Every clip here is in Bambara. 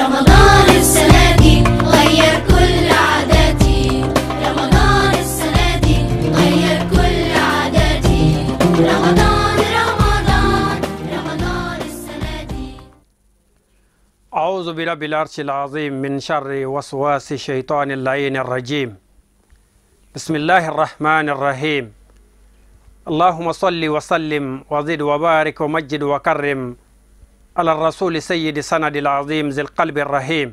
رمضان السنة دي غير كل عاداتي، رمضان السنة دي غير كل عاداتي، رمضان رمضان رمضان السنة دي. أعوذ برب العرش العظيم من شر وسواس الشيطان اللعين الرجيم. بسم الله الرحمن الرحيم. اللهم صل وسلم وزد وبارك ومجد وكرم على الرسول سيد سند العظيم ذي القلب الرحيم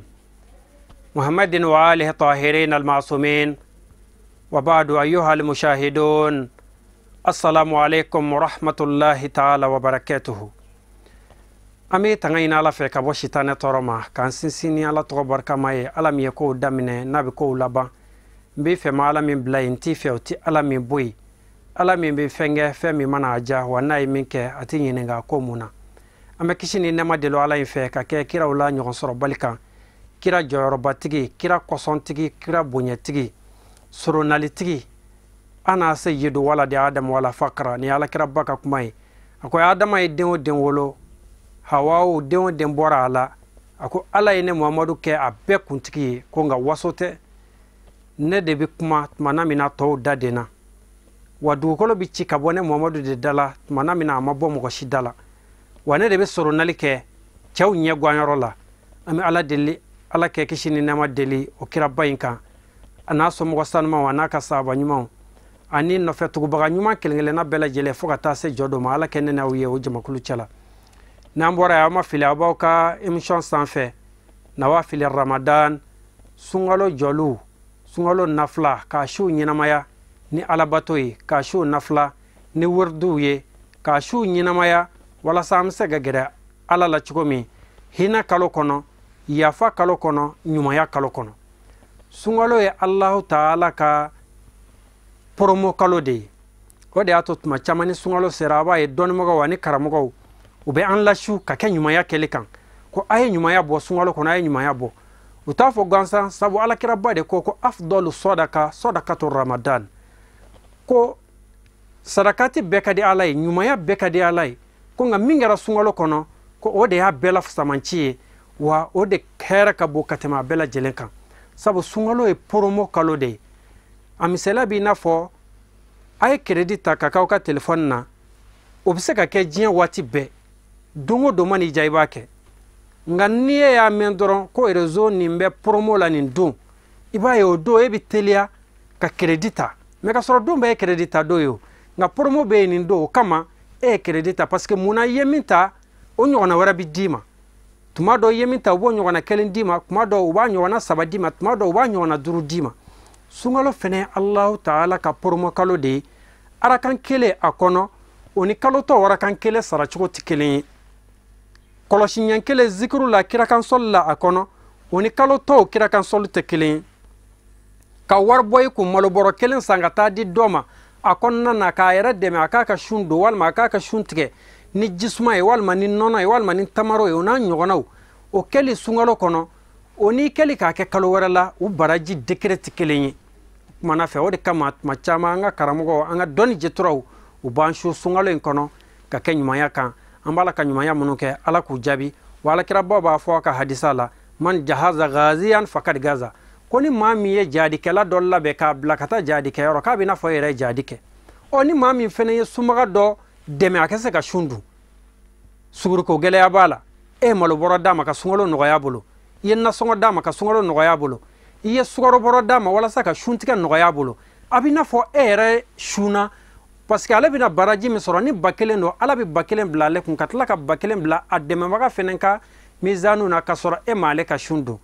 محمد وآله الطاهرين المعصومين. وبعد، أيها المشاهدون، السلام عليكم ورحمة الله تعالى وبركاته. An bɛ tanga ɲini Ala fɛ ka bɔ sitanɛ tɔɔrɔ ma, k'an sinsin ni Ala tɔgɔ barikama ye, Ala min ye kow daminɛ n'a bɛ kow laban. N b'i fɛ ma Ala min bila yen, n t'i fɛ o tɛ Ala min bɔ yen, Ala min bɛ fɛn kɛ fɛn min mana a diya, wa n'a ye min kɛ a tɛ ɲininka ko mun na. An bɛ kisi ni nɛɛma deli Ala in fɛ ka kɛ kiraw la ɲɔgɔn sɔrɔbali kan, kira jɔyɔrɔbatigi, kira kɔsɔntigi, kira bonyɛtigi, soronalitigi, ana seyidu wala de Adamu wala fakara. Ni Ala kiraba ka kuma ye, a ko Adama ye den o den wolo, Hawa den o den bɔra a la, a ko Ala ye ne Muhamadu kɛ a bɛɛ kuntigi ye, ko nka waso tɛ, ne de bɛ kuma tumana min na tɔw da den na, wa dugukolo bɛ ci ka bɔ ne Muhamadu de da la tumana min na a ma bɔ mɔgɔ si da la, wa ne de bɛ soronali kɛ cɛw ɲɛ ganyɔrɔ la. An bɛ Ala deli, Ala kɛ kisi ni nɛɛma deli o kiraba in kan, a n'a somɔgɔ sanumanw, a n'a ka sahaba ɲumanw, ani nɔfɛtugubaga ɲuman kelen kelenna bɛɛ lajɛlen fo ka taa se jɔ dɔ ma. Ala kɛ ne n'aw ye o jamakulu cɛ la. N'an bɔra yen, aw ma fili, aw b'aw ka émission sanfɛ Nawafili Ramadan, sunkalo jɔliw, sunkalo nafila, k'a siw ɲɛnamaya ni alabato ye, k'a siw nafila ni wuridiw ye, k'a siw ɲɛnamaya walasa an bɛ se ka gɛrɛ Ala la cogo min hinɛ kalo kɔnɔ, yafa kalo kɔnɔ, ɲumanya kalo kɔnɔ. Sunkalo ye Alahu taala ka promo kalo de ye. O de y'a to tuma caman ni sunkalo sera, a b'a ye dɔnnimɔgɔw ani karamɔgɔw u bɛ an lasiw ka kɛ ɲumanya kɛli kan, ko a ye ɲumanya bɔ sunkalo kɔnɔ, a ye ɲumanya bɔ. U t'a fɔ gansan, sabu alakiraba de ko ko afdalu sɔdaka sɔdakatu Ramadan, ko sarakati bɛɛ ka di Ala ye, ɲumanya bɛɛ ka di Ala ye, ko nka min kɛra sunkalo kɔnɔ, ko o de y'a bɛɛ la fisamanci ye, wa o de hɛrɛ ka bon ka tɛmɛ a bɛɛ lajɛlen kan, sabu sunkalo ye promo kalo de ye. A misaliya b'i n'a fɔ a ye crédit ta ka k'aw ka telefɔni na, o bɛ se ka kɛ diɲɛ waati bɛɛ, don o don man'i diya i b'a kɛ. Nka n'i e y'a mɛn dɔrɔn ko réseau nin bɛ promo la nin don, i b'a ye o don e bɛ teliya ka crédit ta, mɛ ka sɔrɔ don bɛɛ ye crédit ta don ye o, nka promo bɛ yen nin don, o kama e ye crédit ta, parce que munna i ye min ta o ɲɔgɔnna wɛrɛ bɛ d'i ma. Tuma dɔ i ye min ta u b'o ɲɔgɔnna kelen d'i ma, tuma dɔ u b'a ɲɔgɔnna saba d'i ma, tuma dɔ u b'a ɲɔgɔnna duuru d'i ma. Sunkalo fɛnɛ Alahu taala ka promo kalo de ye. Arakan kelen a kɔnɔ, o ni kalo tɔw arakan kelen saracogo tɛ kelen ye. Kɔlɔsi ɲɛ kelen zikiru la kirakan sɔli la a kɔnɔ, o ni kalo tɔw kirakan sɔli tɛ kelen ye. Ka wari bɔ i kun malobɔrɔ kelen san ka taa di dɔ ma a kɔnɔna na k'a yɛrɛ dɛmɛ a k'a ka sun don, walima a k'a ka sun tigɛ ni jisuma ye, walima ni nɔnɔ ye, walima ni tamaro ye, o n'a ɲɔgɔnnaw, o kɛli sunkalo kɔnɔ, o n'i kɛli k'a kɛ kalo wɛrɛ la, u baraji degré tɛ kelen ye. Kumana fɛ, o de kama tuma caman an ka karamɔgɔw, an ka dɔnni jɛturaw, u b'an su sunkalo in kɔnɔ ka kɛ ɲumanya kan. An b'a la ka ɲumanya minnu kɛ, Ala k'u jaabi. Wa alakirabaw b'a fɔ a ka hadisa la, man jahaza ghaziyan fakad gaza, ko ni maa min ye jadikɛla dɔ labɛn k'a bila ka taa jadikɛyɔrɔ, k'a bɛ n'a fɔ e yɛrɛ ye jadi kɛ. Ɔ ni maa min fɛnɛ ye sunbaga dɔ dɛmɛ a ka se ka sun dun, suguriko gɛlɛya b'a la, e ye malobɔrɔ d'a ma ka sunkalo nɔgɔya bolo, i ye nasɔngɔ d'a ma ka sunkalo nɔgɔya bolo, i ye sukarobɔrɔ d'a ma walasa ka suntigɛ nɔgɔya bolo, a bɛ n'a fɔ e yɛrɛ sunna, parce que ale bɛna baraji min sɔrɔ ni 1000 don, Ala bɛ 1000 bila ale kun, ka tila ka 1000 bila a dɛmɛbaga fɛnɛ ka mizanu na, ka sɔrɔ e m'ale ka sun don.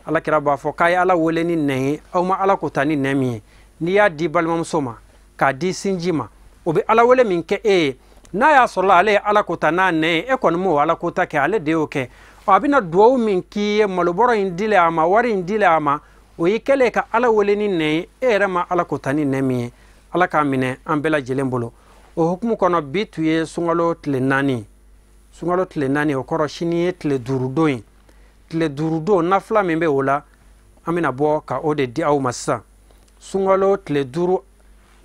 Ala kira b'a fɔ k'a ye Ala wele ni nɛn ye, aw ma Ala ko ta ni nɛn min ye. N'i y'a di balimamuso ma, k'a di sinji ma, o bɛ Ala wele min kɛ e ye, n'a y'a sɔrɔ ale ye Ala ko ta n'a nɛn ye, e kɔni m'o Ala ko ta kɛ, ale de y'o kɛ. A bɛna duwawu min k'i ye, malobɔrɔ in dilen a ma, wari in dilen a ma, o y'i kɛlen ka Ala wele ni nɛn ye, e yɛrɛ ma Ala ko ta ni nɛn min ye. Ala k'a minɛ an bɛɛ lajɛlen bolo. O hukumu kɔnɔ, bi tun ye sunkalo tile 4. Sunkalo tile 4, o kɔrɔ sini ye tile 5 don ye. Tile 5 don nafila min bɛ o la, an bɛna bɔ ka o de di aw ma sisan. Sunkalo tile 5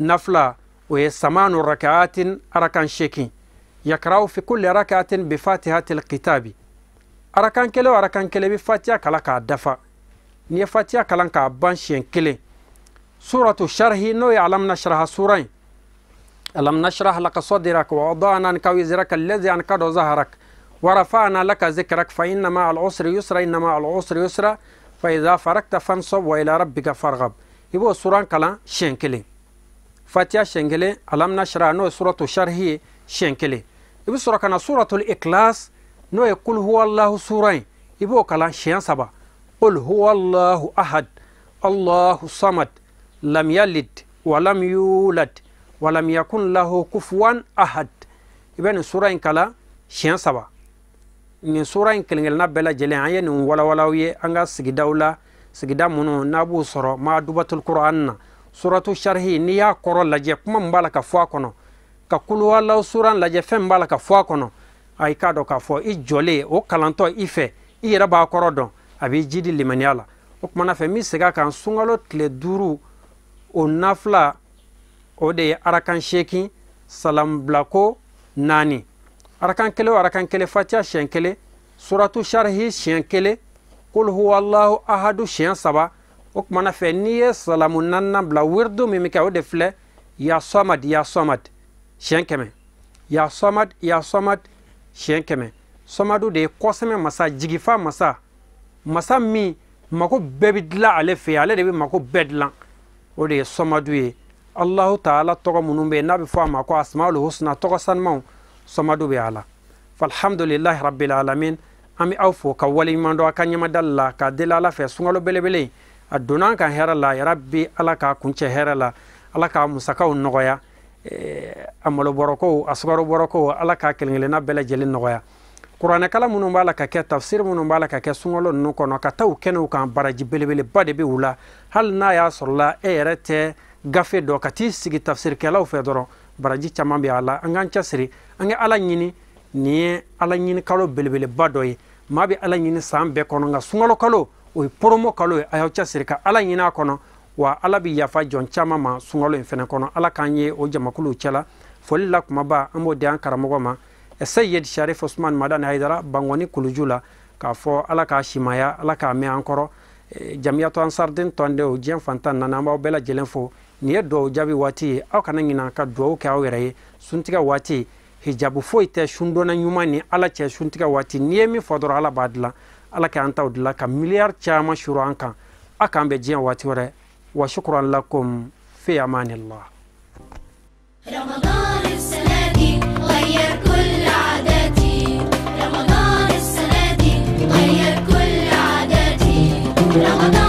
nafila, o ye samanu rakaatin arakan 8, yakraw fi kulli rakaatin bi fatihatil kitabi. Arakan kelen o arakan kelen i bɛ fatiya kalan k'a dafa. N'i ye fatiya kalan k'a ban siɲɛ kelen, suratu sharhi n'o ye alam nashraha sura in, alam nashrah laka sadrak wa wada'na anka wizraka alladhi anqadha zahrak wa rafa'na laka zikrak fa inna ma'al usri yusra inna ma'al usri yusra fa idha farakta fansab wa ila rabbika farghab. I b'o suran kalan siɲɛ kelen, fatiya siɲɛ kelen, alam nashrah n'o ye suratu sharhi ye siɲɛ kelen. I bɛ sɔrɔ ka na suratul ikhlas n'o ye kul huwallahu sura in, i b'o kalan siɲɛ saba. Qul huwallahu ahad allahu samad lam yalid wa lam yulad wa lam yakun lahu kufuwan ahad. I bɛ nin sura in kalan siɲɛ saba. Nin sura in kelen kelenna bɛɛ lajɛlen an ye nin walawalaw ye an ka sigidaw la, sigida minnu n'a b'u sɔrɔ maadubatul Qur'an na. Suratu sharhi n'i y'a kɔrɔ lajɛ, kuma min b'a la ka fɔ a kɔnɔ, ka kuluwalaw suran lajɛ, fɛn min b'a la ka fɔ a kɔnɔ, a i k'a dɔn k'a fɔ i jɔlen o kalantɔ i fɛ, i yɛrɛ b'a kɔrɔ dɔn, a b'i jidi limaniya la. O kumana fɛ n bɛ segin a kan, sunkalo tile 5 o nafila o de ye arakan 8 salambilako 4. Arakan kelen o arakan kelen fatiya siɲɛ kelen, suratu sharhi siɲɛ kelen, kul huwallahu ahadu siɲɛ saba. O kumana fɛ n'i ye salamu 4nan bila, wirdu min bɛ kɛ o de filɛ, ya samad ya samad siɲɛ 100, ya samad ya samad siɲɛ 100. Samadu de ye kɔsɛmɛ masa, jigifa masa, masa min mako bɛɛ bɛ dilan ale fɛ, ale de bɛ mako bɛɛ dilan, o de ye samadu ye. Allahu ta'ala tɔgɔ minnu bɛ yen n'a bɛ fɔ a ma ko asmaul husna, tɔgɔ sanumanw, samadu bɛ a la. Falhamdulillahi rabbil alamin. An bɛ aw fo ka waleɲuman dɔn a ka ɲɛmadali la, k'a deli Ala fɛ sunkalo belebele a donna an kan hɛrɛ la, yarabi Ala k'a kuncɛ hɛrɛ la, Ala k'a musakaw nɔgɔya, a malobɔrɔkow a sukarobɔrɔkow Ala k'a kelen kelenna bɛɛ lajɛlen nɔgɔya. Kuranɛkala minnu b'a la ka kɛ, tafsir minnu b'a la ka kɛ sunkalo ninnu kɔnɔ, ka taa u kɛnɛw kan, baraji belebeleba de bɛ u la. Hali n'a y'a sɔrɔ la e yɛrɛ tɛ gafe dɔn, ka t'i sigi tafsirikɛlaw fɛ dɔrɔn, baraji caman bɛ a la. An k'an cɛsiri, an ka Ala ɲini. Nin ye Ala ɲini kalo belebeleba dɔ ye. Maa bɛ Ala ɲini san bɛɛ kɔnɔ, nka sunkalo kalo o ye promo kalo ye. A y'aw cɛsiri ka Ala ɲini a kɔnɔ, wa Ala bɛ yafa jɔn caman ma sunkalo in fɛnɛ kɔnɔ. Ala k'an ye o jamakuluw cɛla. Foli la kumaba an b'o di an karamɔgɔ ma, Seyid Sharif Usman Madani Hayidara Bangoni Kuluju la, k'a fɔ Ala k'a simaya, Ala k'a mɛn an kɔrɔ. Jamiyatu Ansardin tɔndenw diɲɛ fantan nana, an b'aw bɛɛ lajɛlen fo. Nin ye duwawu jaabi waati ye, aw kana ɲinɛ ka duwawu kɛ aw yɛrɛ ye. Suntigɛ waati hijabu foyi tɛ sundonna ɲuman ni Ala cɛ. Suntigɛ waati n'i ye min fɔ dɔrɔn Ala b'a dilan. Ala k'an taw dilan ka miliyari caman suru an kan. A k'an bɛn diɲɛ waati wɛrɛ. Wa shukran lakum fi amanillah. رمضان السنة دي غير كل عاداتي، رمضان السنة دي غير كل عاداتي، رمضان